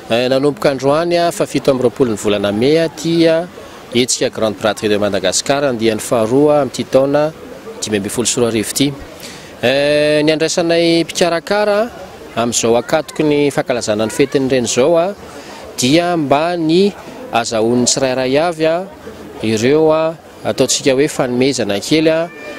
Nanomboka androany faha 27 ny volana mey ity hetsika Grande Braderie de Madagascar andiany faharoa amin'ity taona 2015 ity. Ny andraisanay mpikarakara amin'izao ankatoky ny fankalazana ny fetin'ny reny izao dia mba ny azahoan'ny tsirairay avy ireo Ataontsika hoe fanomezana kely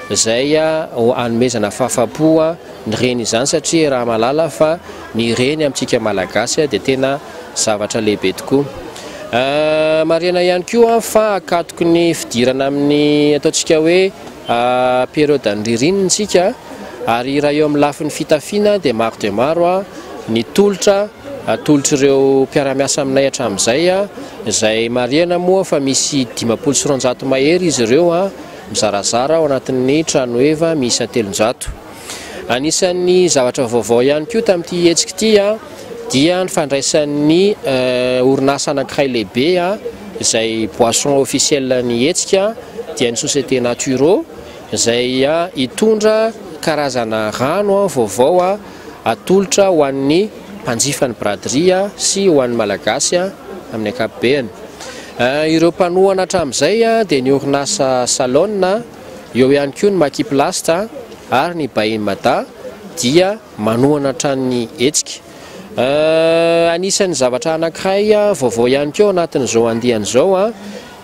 izay hanomezana fahafapo ny reny izany satria raha mahalala fa ny reny amintsika Malagasy dia tena zavatra lehibe tokoa. Marihana ihany koa fa akatoky ny fidirana amin'ny ataontsika hoe période ny ririnina isika ary raha eo amin'ny lafiny fitafiana dia maro dia maro ny tolotra atolotr'ireo mpiara-miasa aminay hatramin'izay, izay marihana moa fa misy 250 mahery izy ireo mizarazara ao anatin'ny tranoheva miisa 300. Anisan'ny zavatra vaovao ihany koa tamin'ity hetsika ity dia ny fandraisan'ny orinasa anankiray lehibe izay boisson officielle ny hetsika dia ny société Naturo izay hitondra karazana rano vaovao atolotra ho an'ny mpanjifa ny braderie sy ho an'ny Malagasy amin'ny ankapobeny. Ireo mpanohana hatramin'izay dia ny orinasa Salon, eo ihany koa ny Makiplast ary ny Bain Mada dia manohana hatrany ny hetsika. Anisan'ny zavatra anankiray vaovao ihany koa ao anatin'izao andiany izao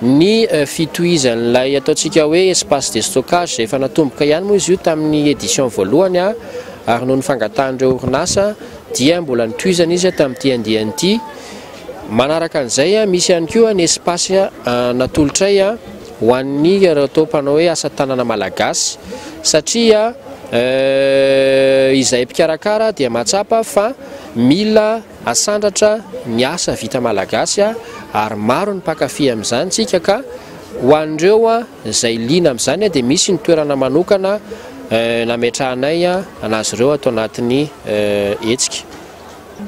Ny fitohizan'ilay ataontsika hoe espace de stockage izay efa natomboka ihany moa izy io tamin'ny édition voalohany ary noho ny fangatahan'ireo orinasa dia mbola notohizana izy tamin'ity andiany ity. Manaraka an'izay misy ihany koa ny espace natolotray ho an'ny ireo atao mpanao hoe asa tanana malagasy satria izahay mpikarakara dia mahatsapa fa mila Asandratra ny asa vita malagasy ary maro ny mpankafy amin'izany tsika ka ho an'ireo izay liana amin'izany dia misy ny toerana manokana nametrahanay anazy ireo ato anatin'ny hetsika.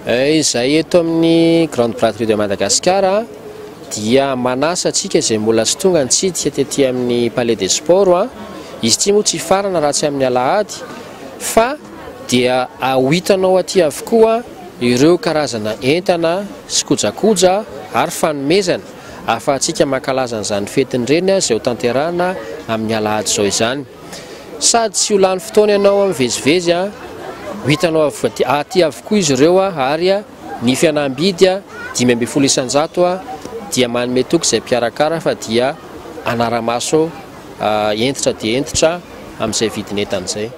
Izay eto amin'ny Grande Braderie de Madagascar dia manasa antsika izay mbola tsy tonga nitsidika tety amin'ny Palais des Sports. Izy ity moa tsy hifarana raha tsy amin'ny alahady fa dia ho hitanao aty avokoa ireo karazana entana sy kojakoja ary fanomezana ahafahantsika mankalaza an'izany fetin'ny reny izay ho tanterahana amin'ny alahady izao izany. Sady tsy ho lany fotoana ianao mivezivezy, ho hitanao aty avokoa izy ireo ary ny fihenam-bidy 15% dia manome toky izay mpikarakara fa dia hanara-maso hentitra dia hentitra amin'izay vidin'entana izay.